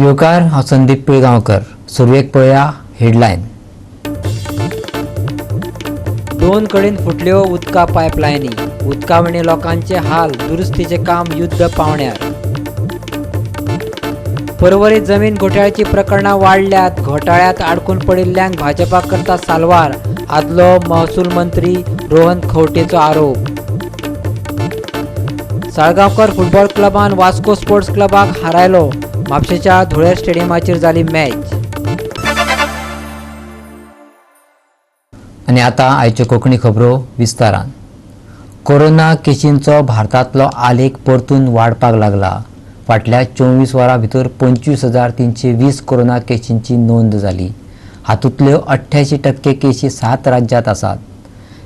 येवकार, हांव संदीप पिळगांवकर. सुरवेक पळया हेडलायन. दोन कडेन फुटल्यो उदका पायपलायनी, उदका विणे लोकांचे हाल, दुरुस्तीचें काम युद्ध पावण्यार. परवरी जमीन घोटाळ्याची प्रकरणां वाडल्यात, घोटाळ्यात आडकून पडिल्ल्यांक भाजपा करता साल्वार, आदलो महसूल मंत्री रोहन खंवटेचो आरोप. साळगांवकर फुटबॉल क्लबान वास्को स्पोर्ट्स क्लबाक हारायलो, म्हापशेच्या धुळेर स्टेडियमाचेर जाली मॅच. आनी आतां आयच्यो कोंकणी खबरो विस्तारान. कोरोना केशींचो भारतांतलो आलेख परतून वाडपाक लागला. फाटल्या 24 वरां भितर 25,320 कोरोना केशींची नोंद जाली. हातूंतल्यो 88% केशी सात राज्यांत आसात.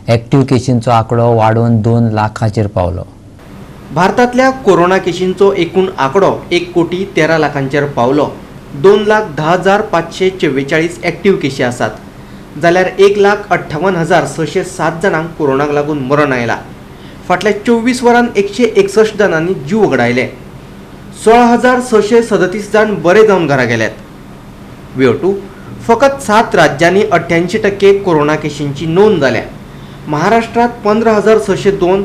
एक्टिव्ह केशींचो आंकडो वाडोवन 2 लाखांचेर पावलो. भारतांतल्या कोरोना केशींचो एकूण आंकडो 1 कोटी 13 लाखांचेर पावलो. 2,10,544 एक्टिव्ह केशी आसात, जाल्यार 1,58,607 जाणांक कोरोनाक लागून मरण आयलां. फाटल्या 24 वरांत 161 जाणांनी जीव वगडायले. 16,637 जाण बरे जावन घरा गेल्यात. व्यो टू, फकत सात राज्यांनी 88% कोरोना केशींची नोंद जाल्या. महाराष्ट्रात 15,602,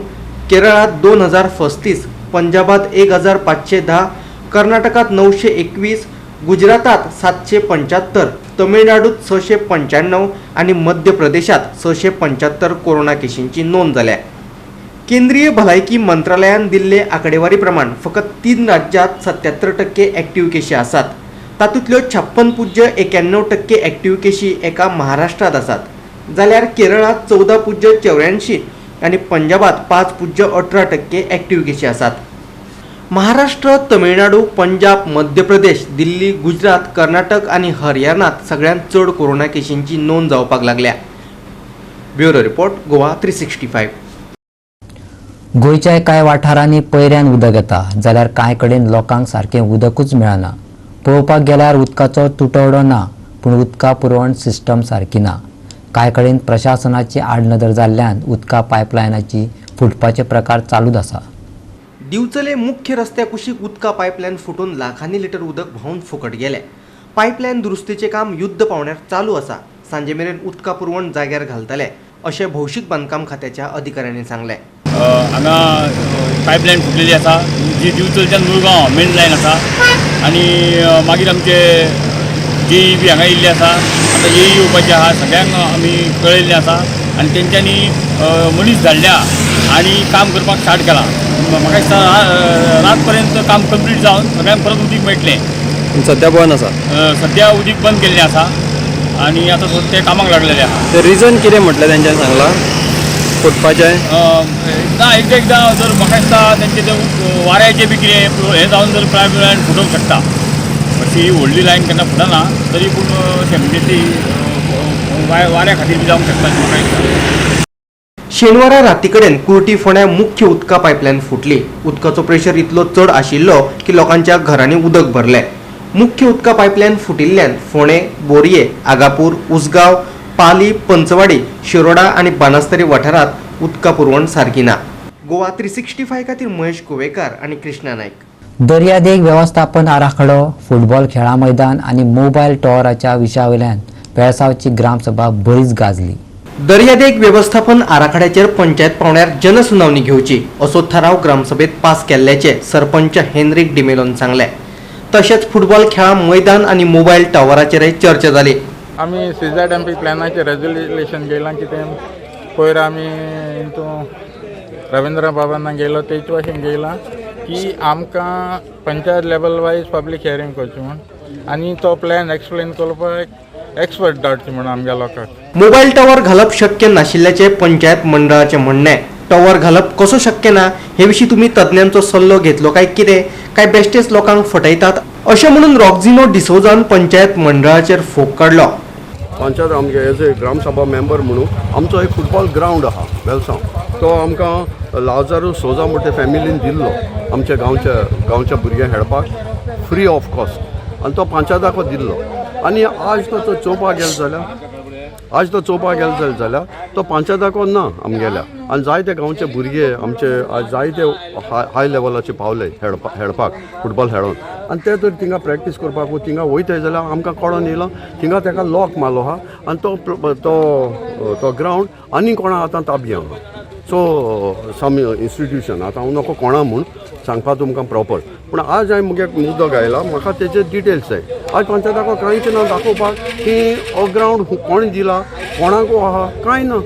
केरळात 2,035, पंजाबात 1510, कर्नाटकात 921, गुजरातात 775, तमिळनाडूत 695 आनी मध्य प्रदेशात 675 कोरोना केशींची नोंद जाल्या. केंद्रीय भलायकी मंत्रालयान दिल्ले आंकडेवारी प्रमाण फकत तीन राज्यांत 77% एक्टिव्ह केशी आसात. तातूंतल्यो 56.91% एक्टिव्ह केशी एका महाराष्ट्रात आसात, जाल्यार केरळात 14.84 आनी पंजाबात 5.18% एक्टिव्ह केशी आसात. महाराष्ट्र, तमिळनाडू, पंजाब, मध्य प्रदेश, दिल्ली, गुजरात, कर्नाटक आनी हरियाणात सगळ्यांत चड कोरोना केशींची नोंद जावपाक लागल्या. Bureau report, Goa 365. गोंयच्या कांय वाठारांनी पयऱ्यान उदक येता, जाल्यार कांय कडेन लोकांक सारकें उदकूच मेळना. पळोवपाक गेल्यार उदकाचो तुटवडो ना, पूण उदका पुरवण सिस्टम सारकी ना. कांय कडेन प्रशासनाची आडनदर जाल्ल्यान उदका पायपलायनाची फुटपाचे प्रकार चालूच आसा. दिवचले मुख्य रस्त्या कुशीक उदका पायपलायन फुटून लाखांनी लिटर उदक व्हांवन फुकट गेलें. पायपलायन दुरुस्तीचें काम युद्ध पावण्यार चालू आसा. सांजे मेरेन उदका पुरवण जाग्यार घालतले, अशें भौशीक बांदकाम खात्याच्या अधिकाऱ्यांनी सांगलें. हांगा पायपलायन फुटलेली आसा, जी दिवचलच्यान मुळगांव मेन लायन आसा आनी मागीर आमचे जे ई बी हांगा येयल्ले आसा. आतां ए ई येवपाचे आहा. सगळ्यांक आमी कळयल्लें आसा आनी तेंच्यांनी मनीस धाडल्या आनी काम करपाक स्टार्ट केलां. म्हाका दिसता रात पर्यंत काम कंप्लीट जावन सगळ्यांक परत उदीक मेळटलें. सध्या बंद आसा? सद्या उदीक बंद केल्लें आसा आनी आतां ते कामाक लागलेले आहा. ते रिजन कितें म्हटलें तेंच्यांनी सांगलां फुटपाचें? ना, एकदां एकदां जर म्हाका दिसता तेंचे ते वाऱ्याचें बी कितें हें जावन जर पायप लायन फुटोवंक शकता. अशी व्हडली लायन केन्ना फुटना, तरी पूण अशें म्हणजे ती वाऱ्या खातीर बी जावंक शकता अशें म्हाका दिसता. शेनवारा राती कडेन कुर्टी फोंड्या मुख्य उदका पायपलायन फुटली. उदकाचो प्रेशर इतलो चड आशिल्लो की लोकांच्या घरांनी उदक भरलें. मुख्य उदका पायपलायन फुटिल्ल्यान फोंडें, बोरये, आगापूर, उसगांव, पाली, पंचवाडी, शिरोडा आनी बाणस्तारी वाठारांत उदका पुरवण सारकी ना. गोवा 365 खातीर महेश गोवेकार आनी कृष्णा नायक. दर्यादेग वेवस्थापन आराखडो, फुटबॉल खेळा मैदान आनी मोबायल टॉवराच्या विशयावयल्यान वेळसांवची ग्रामसभा बरीच गाजली. दर्यादेग वेवस्थापन आराखड्याचेर पंचायत पावंड्यार जनसुनावणी घेवची असो थाराव ग्रामसभेत पास केल्ल्याचे सरपंच हेनरीक डिमेलोन सांगलें. तशेंच फुटबॉल खेळा मैदान आनी मोबायल टॉवराचेरय चर्चा जाली. आमी सी झॅड एम पी प्लॅनाचें रेजोल्युशन घेयलां. कितें पयर आमी हितून रविंद्र बाबांना गेलो, तेच भाशेन घेयलां की आमकां panchayat level wise public hearing करची म्हूण आनी तो प्लॅन एक्सप्लेन करपाक एक्सपर्ट धाडची म्हूण आमच्या लोकांक. मोबायल टॉवर घालप शक्य नाशिल्ल्याचें पंचायत मंडळाचें म्हणणें. टॉवर घालप कसो शक्य ना हे विशीं तुमी तज्ञांचो सल्लो घेतलो काय कितें, काय बेश्टेच लोकांक फटयतात, अशें म्हणून रॉक्झिनो डिसोजान पंचायत मंडळाचेर फोग काडलो. पंचायत आमगे एज ए ग्रामसभा मेंबर म्हणून आमचो एक फुटबॉल ग्रावंड आहा वेलसांव, तो आमकां लाजारू सोजा म्हणटे फॅमिलीन दिल्लो आमच्या गांवच्या भुरग्यांक खेळपाक फ्री ऑफ कॉस्ट आनी तो पंचायताक दिल्लो. आनी आज तो चोवपाक गेलो जाल्यार आज तो चोवपाक गेलो जाल्यार तो पंचायताको ना आमगेल्या आनी जायते गांवचे भुरगे आमचे आज जायते हाय लेवलाचे पावले खेळपाक फुटबॉल खेळोन आनी ते तर थिंगा प्रॅक्टीस करपाक थिंगा वयताय जाल्यार आमकां कळोन येयला थिंगा तेका लॉक मारलो आहा आनी तो तो तो ग्रावंड आनी कोणा आतां ताबी आहा. सो सम इन्स्टिट्यूशन आतां हांव नको कोणा म्हूण सांगपा तुमकां प्रॉपर, पूण आज हांवें मुगे मुद्दो गायला, म्हाका तेजे डिटेल्स जाय. आज पंचायताको कांयच ना दाखोवपाक की हो ग्रावंड कोण दिला, कोणाको आहा, कांय ना.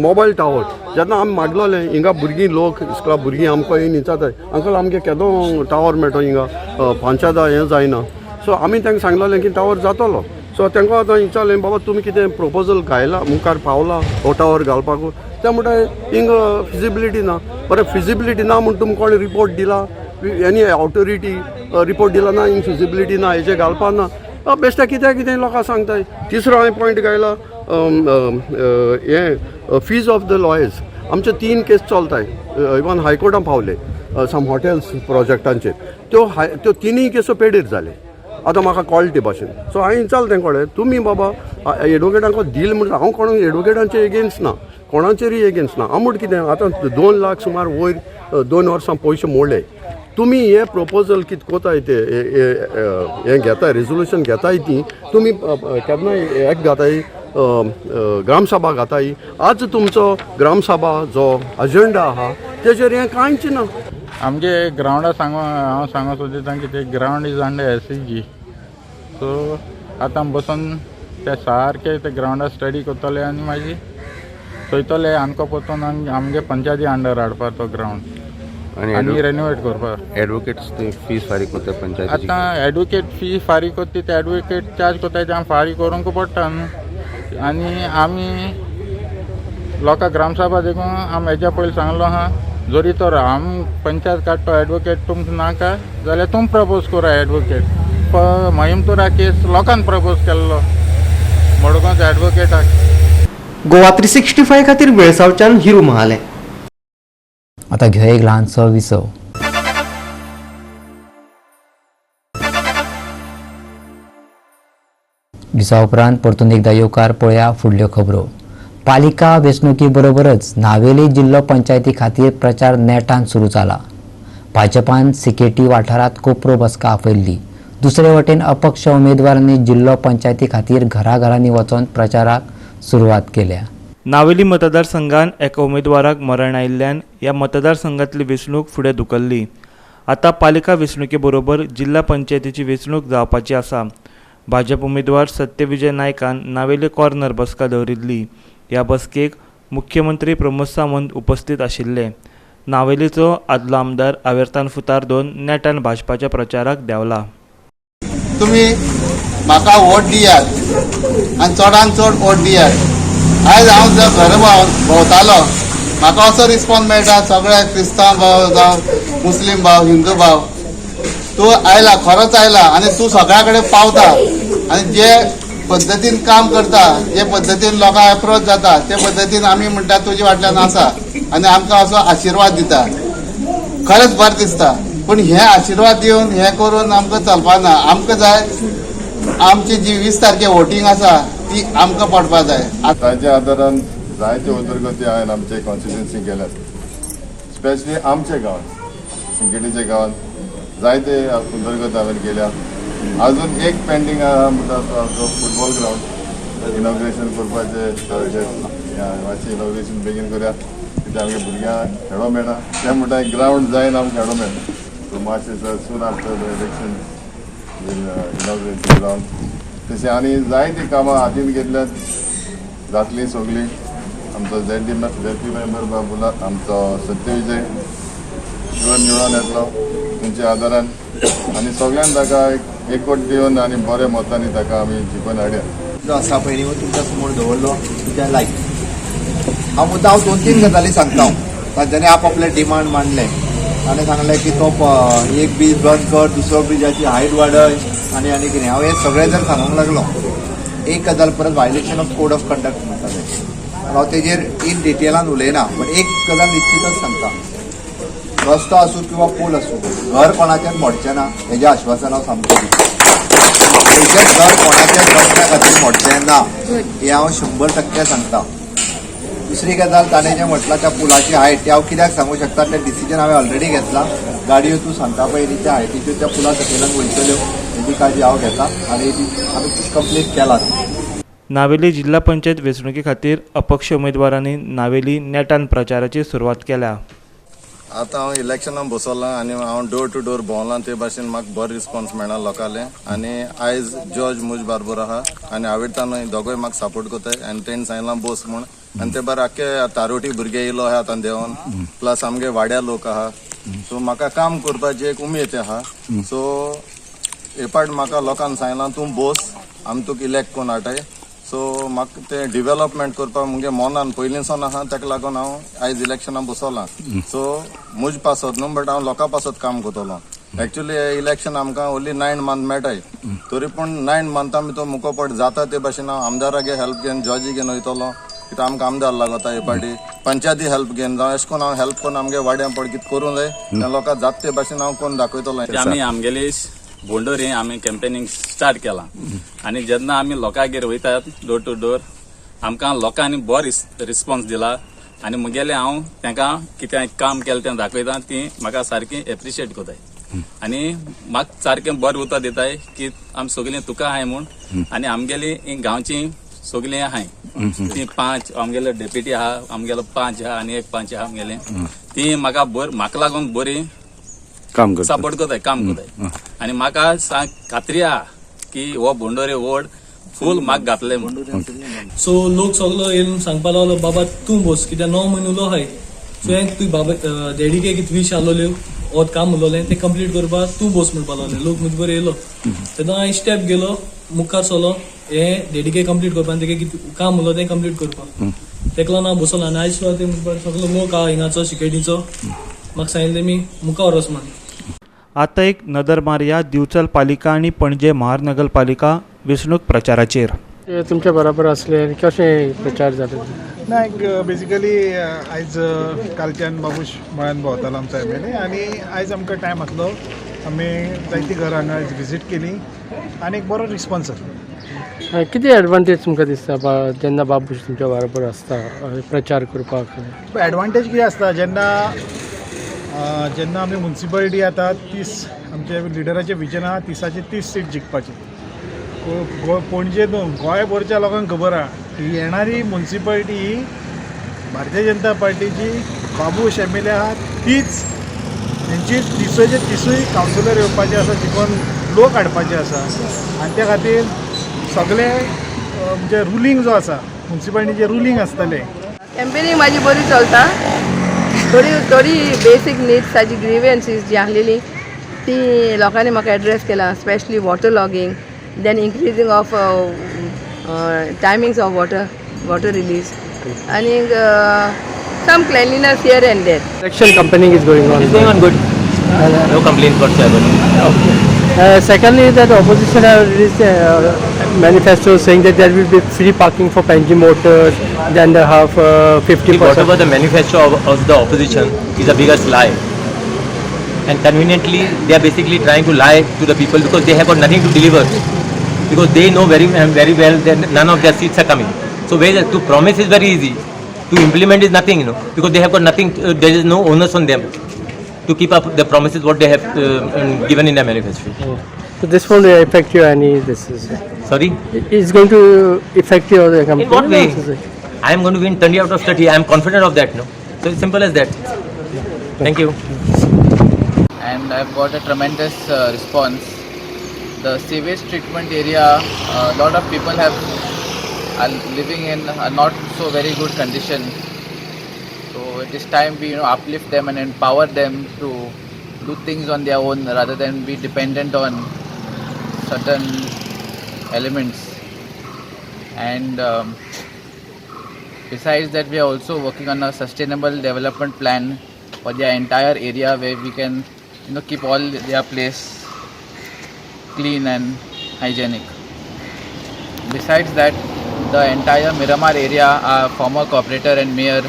मोबायल टावर जेन्ना आमी मागलोले हिंगा भुरगीं लोक इस्कोला भुरगीं आमकां येवन विचारताय अंकल आमगे केदो टावर मेळटो हिंगा पंचायता हें जायना. सो आमी तांकां सांगलोलें की टावर जातलो. सो तांकां आतां विचारलें बाबा तुमी कितें प्रपोजल घायला मुखार पावला हो टावर घालपाक, ते म्हणटा हिंगा फिजिबिलिटी ना. बरें फिजिबिलिटी ना म्हूण तुमकां कोणें रिपोर्ट दिला, एनी ऑथोरिटी रिपोर्ट दिला ना हिंग फिजिबिलिटी ना हेजें घालपाक ना. बेश्टे कित्याक कितें लोकांक सांगताय. तिसरो हांवें पॉयंट घायला हें फीज ऑफ the lawyers. आमचे 3 केस चलताय इवन हायकोर्टान पावले सम हॉटेल्स प्रोजेक्टांचेर, त्यो त्यो तिनूय केसो पेडीर जाले. आतां म्हाका कळटा ते भाशेन. सो हांवें विचारलें तें कळ्ळें तुमी बाबा एडवोकेटांक दिल म्हणटा, हांव कोण एडवोकेटांचे एगेन्स्ट ना, कोणाचेरूय एगेन्स्ट ना. हांव म्हण कितें आतां 2 लाख सुमार वयर 2 वर्सां पयशे मोडले, तुमी हे प्रपोजल कितें कोताय ते हें घेताय रेजोल्युशन घेताय ती तुमी केन्ना एक घाताय ग्रामसभा घाताय. आज तुमचो ग्रामसभा जो अजेंडा आहा तेजेर हें कांयच ना. आमगे ग्रावंडा सांगो हांव सांगो सोदिता की ते ground is under SEG. So आतां बसून ते सारके ते ग्रावंडा स्टडी करतले आनी मागीर चोयतले आमकां परतून आमगे पंचायती अंडर हाडपाक तो ग्रावंड आनी रेनोवेट करपाक. एडवोकेट्स ते फीस फारीक करता पंचायतीची. आतां एडवोकेट फी फारीक करता ते एडवोकेट चार्ज करता ते आमी फारीक करूंक पडटा न्हू. आनी आमी लोकां ग्रामसभा देखून आमी हेज्या पयलीं सांगलो आहा जरी तर आम पंचायत काडटो एडवोकेट तुमकां नाका जाल्यार तुम प्रपोज करा एडवोकेट. महिमतुरा केस लोकांक प्रपोज केल्लो मडगांवच्या एडवोकेटाक. गोवा 365 खातीर वेळसावच्यान हिरू महाले. आतां घेवया एक ल्हानसो विसव. विसवा उपरांत परतून एकदा येवकार पळया फुडल्यो खबरो. पालिका वेंचणुके बरोबरच नावेली जिल्लो पंचायती खातीर प्रचार नेटान सुरू जाला. भाजपान सिकेटी वाठारांत कोपरो बसका आपयल्ली. दुसरे वटेन अपक्ष उमेदवारांनी जिल्लो पंचायती खातीर घराघरांनी वचून प्रचाराक सुरवात केल्या. नावेली मतदारसंघान एका उमेदवाराक मरण आयिल्ल्यान ह्या मतदारसंघातली वेंचणूक फुडें धुकल्ली. आतां पालिका वेंचणुके बरोबर जिल्ला पंचायतीची वेंचणूक जावपाची आसा. भाजप उमेदवार सत्यविजय नायकान नावेली कॉर्नर बसका दवरिल्ली. ह्या बसकेक मुख्यमंत्री प्रमोद सावंत उपस्थित आशिल्ले. नावेलीचो आदलो आमदार आवेर्तान फुतारदोन नेटान भाजपाच्या प्रचाराक देंवला. तुमी म्हाका वोट दियात आनी चडान चड वोट दियात. आयज हांव जर घर भोंवतालो म्हाका असो रिस्पॉन्स मेळटा सगळ्या क्रिस्तांव भाव जावं मुस्लीम भाव हिंदू भाव, तूं आयला खरोच आयला आनी तूं सगळ्या कडेन पावता आनी जे पद्दतीन काम करता जे पद्दतीन लोकांक एप्रोच जाता ते पद्दतीन आमी म्हणटा तुजे फाटल्यान आसा आनी आमकां असो आशिर्वाद दिता. खरेंच बरें दिसता. पूण हे आशिर्वाद दिवन हें करून आमकां चलपाक ना. आमकां जाय आमची जी 20 तारखे वोटींग आसा ती आमकां पडपा जाय. ताच्या आदारान जायते उदरगती हांवें आमचे कॉन्स्टिट्युएन्सी केल्यात, स्पेशली आमच्या गांवांत सिंकेटीच्या गांवांत जायते उदरगत हांवें केल्या. अजून एक पेंडींग आहा म्हणटा तो आमचो फुटबॉल ग्रावंड इनॉग्रेशन करपाचें, मातशें इनॉग्रेशन बेगीन करुया कित्याक आमगे भुरग्यांक खेळो मेळना. ते म्हणटा ग्रावंड जायना आमकां खेळो मेळना. सो मातशें sir soon after the election we'll inaugurate ground. तशें आनी जायतीं कामां हातीन घेतल्यात जातलीं सगळीं. आमचो झेड पी मेंबर बाबुला आमचो सत्यविजय शिवर निवडून येतलो तुमच्या आदारान आनी सगळ्यांक ताका एकवट दिवन आनी बऱ्या मतांनी ताका आमी जिखून हाडया. जो आसा पयलीं तुमच्या समोर दवरलो तुमच्या लायक हांव मुद्दा हांव 2-3 गजाली सांगता. तांच्यांनी आप आपले डिमांड मांडले आनी सांगलें की तो एक ब्रीज बंद कर, दुसरो ब्रिजाची हायट वाडय आनी आनी कितें. हांव हें सगळें जर सांगूंक लागलो एक गजाल परत violation of code of conduct म्हणटा तें हांव तेजेर इन डिटेलान उलयना, बट एक गजाल निश्चितच सांगता, रस्तो आसूं किंवा पूल आसूं घर कोणाच्यान मोडचें ना हेजें आश्वासन हांव सामकें दितां. खंयचेंच घर कोणाच्या प्रश्ना खातीर मोडचें ना, हें हांव 100% सांगता. दुसरी गजाल, ताणें जें म्हटलां त्या पुलाची हायट, ती हांव कित्याक सांगूं शकता, तें डिसिजन हांवें ऑलरेडी घेतलां. गाडयो तूं सांगता पळय न्ही त्या हायटीच्यो त्या पुला सकयल्यान वयतल्यो, हेजी काळजी हांव घेता आनी ती आमी कंप्लीट केला. नावेली जिल्हा पंचायत वेंचणुके खातीर अपक्ष उमेदवारांनी नावेली नेटान प्रचाराची सुरवात केल्या. आतां हांव इलेक्शनाक बसलां आनी हांव डोर टू डोर भोंवलां, ते भाशेन म्हाका बरो रिस्पॉन्स मेळ्ळा लोकांले. आनी आयज जॉर्ज म्हज बारबर आहा आनी आविडतानूय दोगूय म्हाका सपोर्ट करताय आनी तेणी सांगलां बस म्हूण. आनी ते भायर आख्खे तारोटी भुरगे येयलो आहा आतां देंवन, प्लस आमगे वाड्या लोक आहा. सो म्हाका काम करपाची एक उमेद आहा. सो हे पाट म्हाका लोकांनी सांगलां तूं बस, आमी तुका इलेक्ट करून हाडटाय. सो म्हाका तें डिवेलपमेंट करपाक मुगे मनान पयलींसून आहा, ताका लागून हांव आयज इलेक्शनाक बसलां. सो म्हज पासत न्हू, बट हांव लोकां पासत काम करतलो. एक्चुअली हे इलेक्शन आमकां ओन्ली 9 मंथ मेळटाय, तरी पूण 9 मंथा भितर मुको पट जाता ते भाशेन हांव आमदारागे हेल्प घेवन जॉजी घेवन वयतलो. कित्याक आमकां आमदार लागता हे पाटी, पंचायती हेल्प घेवन जावं अशें करून हांव हेल्प करून आमगे वाड्यां पड कितें करूंक जाय त्या लोकांक जाता ते भाशेन हांव करून दाखयतलो. आमी आमगेली बोंडोरी आमी कॅम्पेनिंग स्टार्ट केलां आनी जेन्ना आमी लोकांगेर वयतात डोर टू डोर, आमकां लोकांनी बरो रिस्पॉन्स दिला आनी मुगेलें हांव तांकां कितें काम केलें तें दाखयता, ती म्हाका सारकी एप्रिशिएट करताय आनी म्हाका सारकें बरें उतर दिताय की आमी सगळीं तुका आहाय म्हूण. आनी आमगेली गांवची सगळीं आहाय ती 5 आमगेले डेप्युटी आहा, आमगेलो 5 आहा आनी एक 5 आहा आमगेले, ती म्हाका म्हाका लागून बरी काम करता, सपोर्ट करताय, काम करताय. आनी म्हाका खात्री आहा की हो बोंडोरे वोर्ड फूल म्हाका घातले म्हूण. सो लोक सगलो येवन सांगपा लागलो, बाबा तूं बस, कित्याक 9 म्हयने उलो आहाय. सो हें तुवें बाबा डॅडीके कितें वीश आसलोल्यो वो काम उलोलें तें कंप्लीट करपाक तूं बस म्हणपा लागले. लोक म्हजे बरें येयलो तेन्ना हांवें स्टेप गेलो, मुखार सरलो, हें डॅडीके कंप्लीट करपाक आनी तेगे कितें काम उरलो तें कंप्लीट करपाक. तेका लागून हांव बसलो आनी आयज सुद्दां ते म्हणपाक सगलो लोक आहा हिंगाचो सिकेटीचो, म्हाका सांगिल्लें तेमी मुखार वच म्हण. आतां एक नदर मारया दिवचल पालिका आनी पणजे महानगरपालिका वेंचणूक प्रचाराचेर. तुमच्या बरोबर असले आनी कशें प्रचार जाता? ना, एक बेसिकली आयज कालच्यान बाबूश मळ्यान भोंवतालो आमचो MLA आनी आयज आमकां टायम आसलो, आमी जायतीं घरां हांगा आयज विजीट केली आनी एक बरो रिस्पॉन्स आसलो. कितें एडवांटेज तुमकां दिसता जेन्ना बाबूश तुमच्या बरोबर आसता प्रचार करपाक? एडवांटेज कितें आसता, जेन्ना जेन्ना आमी मुन्सिपालिटी आतां 30 आमच्या लिडराचें विजन आहा 30चे 30 सीट जिखपाची. पणजे न्हू गोंयभरच्या लोकांक खबर आहा ही येणारी मुन्सिपालिटी ही भारतीय जनता पार्टीची बाबूश MLA आहा तीच, तेंची 30चे 30 कावन्सिलर येवपाचे आसा, जिखून लोक हाडपाचे आसा. आनी त्या खातीर सगळे म्हणजे रुलींग जो आसा मुन्सिपालिटीचें रुलींग आसतलें. कॅम्पेनिंग म्हाजी बरी चलता, थोडी थोडी बेसीक निड्स ताजी ग्रिवियन्सीस जी आसलेली ती लोकांनी म्हाका एड्रेस केला, specially water logging, then increasing of timings of water release आनी some cleanliness here and there. Election campaigning is going on. It's going on good. No complaints whatsoever. Okay. Secondly, that opposition have released a manifesto saying that there will be free parking for Panjim motors, then they have 50%. Whatever the manifesto of the opposition is the biggest lie. And conveniently, they are basically trying to lie to the people because they have got nothing to deliver. Because they know very, very well that none of their seats are coming. So to promise is very easy. To implement is nothing, you know, because they have got nothing, there is no onus on them to keep up the promises what they have given in their manifesto. Oh. So this won't affect you any, this is... Sorry? It's going to affect your company? In what way? I am going to win 20 out of 30, I am confident of that, no? So it's simple as that. Thank you. And I've got a tremendous response. The sewage treatment area, a lot of people are living in a not so very good condition. So it is time we uplift them and empower them to do things on their own rather than be dependent on certain elements. And besides that, we are also working on a sustainable development plan for their entire area where we can keep all their place clean and hygienic. Besides that, the entire Miramar area, our former corporator and mayor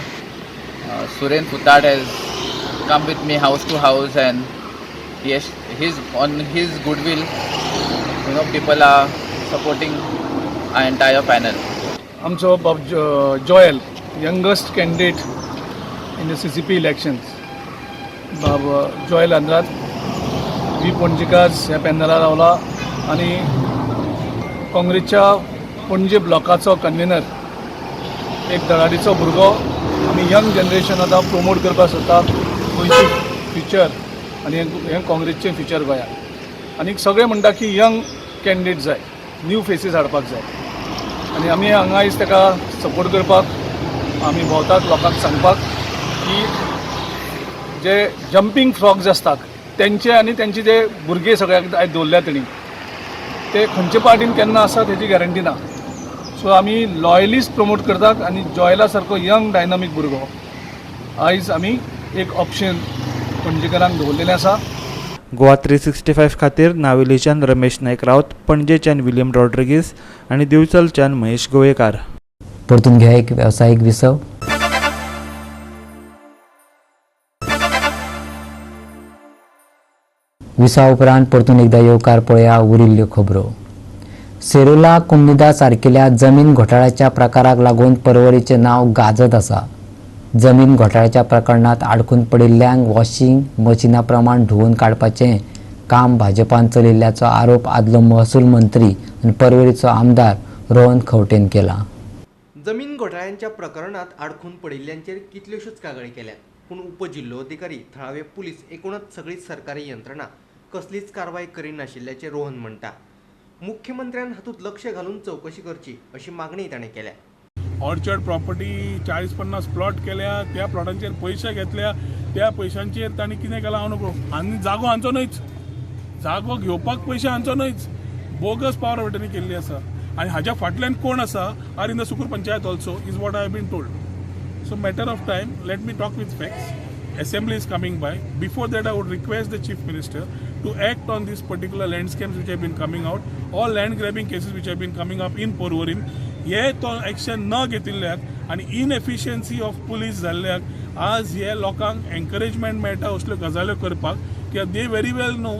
Suren Putad has come with me house to house, and he has, on his goodwill, people are supporting our entire panel. आमचो बाब Joel, youngest candidate in the CCP elections, Bob Joel Andrade we Ponjekar ह्या पॅनला रावला आनी काँग्रेसच्या पणजे ब्लॉकाचो कन्व्हिनर, एक धडाडीचो भुरगो. आमी young generation आतां प्रमोट करपाक सोदता गोंयचें फ्युचर आनी हें काँग्रेसचें फ्युचर गोंयांत. आनी सगळे म्हणटा की यंग कॅन्डिडेट जाय, न्यू फेसीस हाडपाक जाय आनी आमी हांगा आयज ताका सपोर्ट करपाक आमी भोंवतात, लोकांक सांगपाक की जे जंपींग फ्रॉग्स आसतात तेंचे आनी तेंचे जे भुरगे सगळ्याक आयज दवरल्या तेणी ते खंयचे पार्टीन केन्ना आसात हेजी गॅरंटी ना. सो आमी लॉयलिस्ट प्रमोट करतात आनी जॉयला सारको यंग डायनामीक भुरगो आयज आमी एक ऑप्शन पणजेकारांक दवरलेलें आसा. गोवा 365 खातीर नावेलीच्यान रमेश नायक रावत, पणजेच्यान विलियम रॉड्रिगीस आनी दिवचलच्यान महेश गोवेकार. परतून घ्या एक वेवसायीक विसव. विसा उपरांत परतून एकदा येवकार पळया उरिल्ल्यो खबरो. सेरोला कुमनिदा सारकेल्या जमीन घोटाळ्याच्या प्रकाराक लागून परवरीचें नांव गाजत आसा. जमीन घोटाळ्याच्या प्रकरणांत आडखून पडिल्ल्यांक वॉशिंग मशिना प्रमाण धुवून काडपाचें काम भाजपान चलयिल्ल्याचो आरोप आदलो महसूल मंत्री आनी परवरीचो आमदार रोहन खंवटेन केला. जमीन घोटाळ्यांच्या प्रकरणांत आडखून पडिल्ल्यांचेर कितल्योश्योच कागाळी केल्यात, पूण उपजिल्लोधिकारी, थळावे पुलीस, एकूणच सगळी सरकारी यंत्रणा कसलीच कारवाय करिनाशिल्ल्याचें रोहन म्हणटा. मुख्यमंत्र्यान हातूंत लक्ष घालून चवकशी करची अशी मागणी ताणें केल्या. ऑर्चर्ड प्रॉपर्टी 40-50 प्लॉट केल्या, त्या प्लॉटांचेर पयशे घेतल्या, त्या पयशांचेर तांणी कितें केलां हांव नको. आनी जागो हांचो न्हयच, जागो घेवपाक पयशे हांचो न्हयच, बोगस पावर ऑफ अटर्नी केल्ली आसा. आनी हाज्या फाटल्यान कोण आसा are in the Sukur panchayat also is what I have been told. So matter of time, let me talk with facts. Assembly is coming by. Before that, I would request the Chief Minister to act on these particular land scams which have been coming out, all land grabbing cases which have been coming up in Porvorim. हे तो action न घेतिल्ल्याक आनी इनएफिशियन्सी of police जाल्ल्याक आज हे लोकांक encouragement मेळटा असल्यो गजाल्यो करपाक, कित्याक they very well know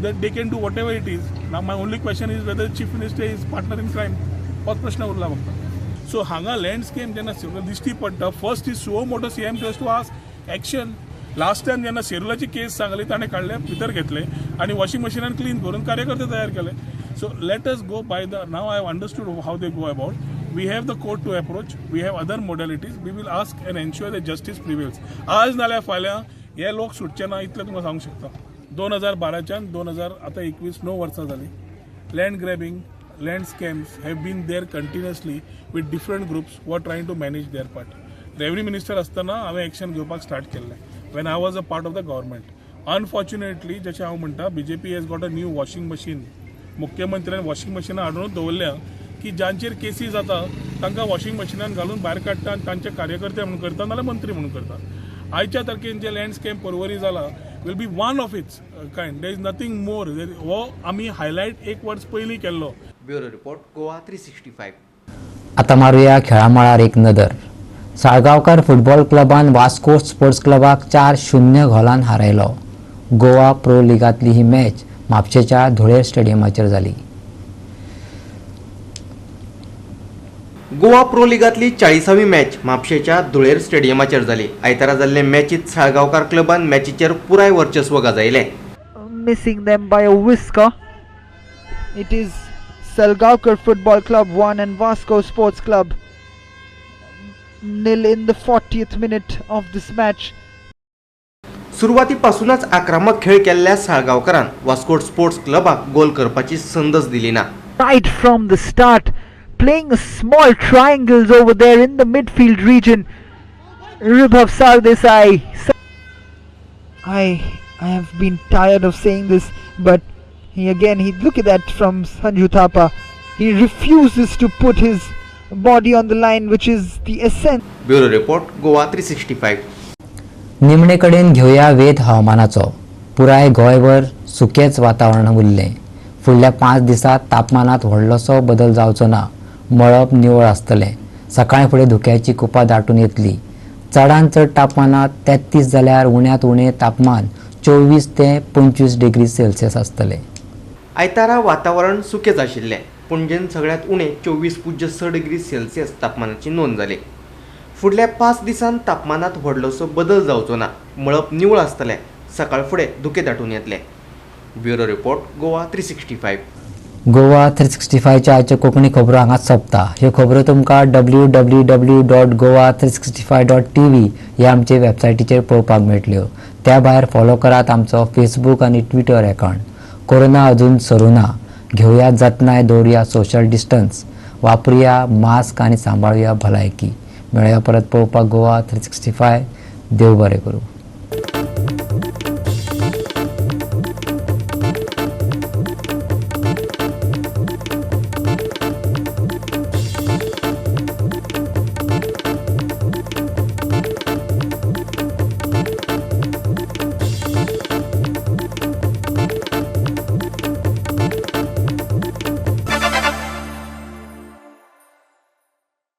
that they can do whatever it is. Now my only question is whether Chief Minister is partner in crime. होच प्रश्न उरला म्हाका. सो हांगा लँड स्कॅम जेन्ना दिश्टी पडटा, first is suo motu CM to ask action. Last time जेन्ना सेरुलाची केस सांगली ताणें काडले, भितर घेतले आनी वॉशिंग मशिनान क्लीन करून कार्यकर्ते तयार केले. So let us go by the now I have understood how they go about. We have the court to approach, we have other modalities, we will ask and ensure the justice prevails. आज नाल्यार फाल्यां हे लोक सुटचे ना इतलें तुमकां सांगूंक शकता. 2012च्यान 2021 9 वर्सां जालीं. Land grabbing, land scams have been there continuously with different groups who are trying to manage their part. Revenue minister आसतना हांवें एक्शन घेवपाक स्टार्ट केल्लें when I was a part of the government. Unfortunately जशें हांव म्हणटा, BJP has got a new washing machine. मुख्यमंत्र्यान washing मशिनां हाडूनच दवरल्या की जांचेर केसी जाता तांकां वॉशिंग मशिनान घालून भायर काडटा आनी तांचे कार्यकर्ते म्हणून करता नाल्यार मंत्री म्हणून करता. आयच्या तारखेन जे लँड स्कॅम परवरी जाला will be one of its kind. There is nothing more. हो आमी हायलायट एक वर्स पयलीं केल्लो. Bureau report, Goa 365. आतां मारुया खेळामळार एक नदर. साळगांवकार फुटबॉल क्लबान वास्को स्पोर्ट्स क्लबाक 4-0 गोलान हारयलो. गोवा प्रो लिगांतली ही मॅच म्हापशेच्या धुळेर स्टेडियमाचेर जाली. गोवा प्रो लिगांतली 40वी मॅच म्हापशेच्या धुळेर स्टेडियमाचेर जाली. आयतारा जाल्ले मॅचीत साळगांवकार क्लबान मॅचीचेर पुराय वर्चस्व गाजयलें. Missing them by a whisker. It is Salgaocar Football Club 1 and Vasco Sports Club 0 in the 40th minute of this match. सुरवातीपासूनच आक्रमक खेळ केल्ल्या साळगांवकारान वास्को स्पोर्ट्स क्लबाक गोल करपाची संदच दिली ना. Right from the start, playing small triangles over there in the midfield region. Ribhav Sardesai. I have been tired of saying this, but he look at that from Sanju Thapa. He refuses to put his body on the line, which is the essence. Bureau report, Goa 365. निमणे कडेन घेवया वेध हवामानाचो. पुराय गोंयभर सुकेंच वातावरण उरलें. फुडल्या 5 दिसांत तापमानांत व्हडलोसो बदल जावचो ना. मळब निवळ आसतलें. सकाळीं फुडें धुक्याची कुपां दाटून येतली. चडांत चड तापमानांत 33 जाल्यार उण्यांत उणें तापमान 24 ते 25 डिग्री सेल्सियस आसतलें. आयतारा वातावरण सुकेंच आशिल्लें. पणजेन सगळ्यांत उणें 24.6 डिग्री सेल्सियस तापमानाची नोंद जाली. फुडल्या 5 दिसांत तापमानांत व्हडलोसो बदल जावचो ना. मळब निवळ आसतलें. सकाळ फुडें धुकें दाटून येतलें. Bureau report, Goa 365. Goa 365च्या आयच्यो कोंकणी खबरो हांगाच सोंपता. ह्यो खबरो तुमकां www.goa365.tv ह्या आमचे वेबसायटीचेर पळोवपाक मेळटल्यो. त्या भायर फॉलो करात आमचो फेसबूक आनी ट्विटर अकावंट. कोरोना अजून सरूना. घेवया जतनाय, दवरुया सोशल डिस्टन्स, वापरुया मास्क आनी सांबाळुया भलायकी. मेळया परत पळोवपाक गोवा 365. देव बरें करूं.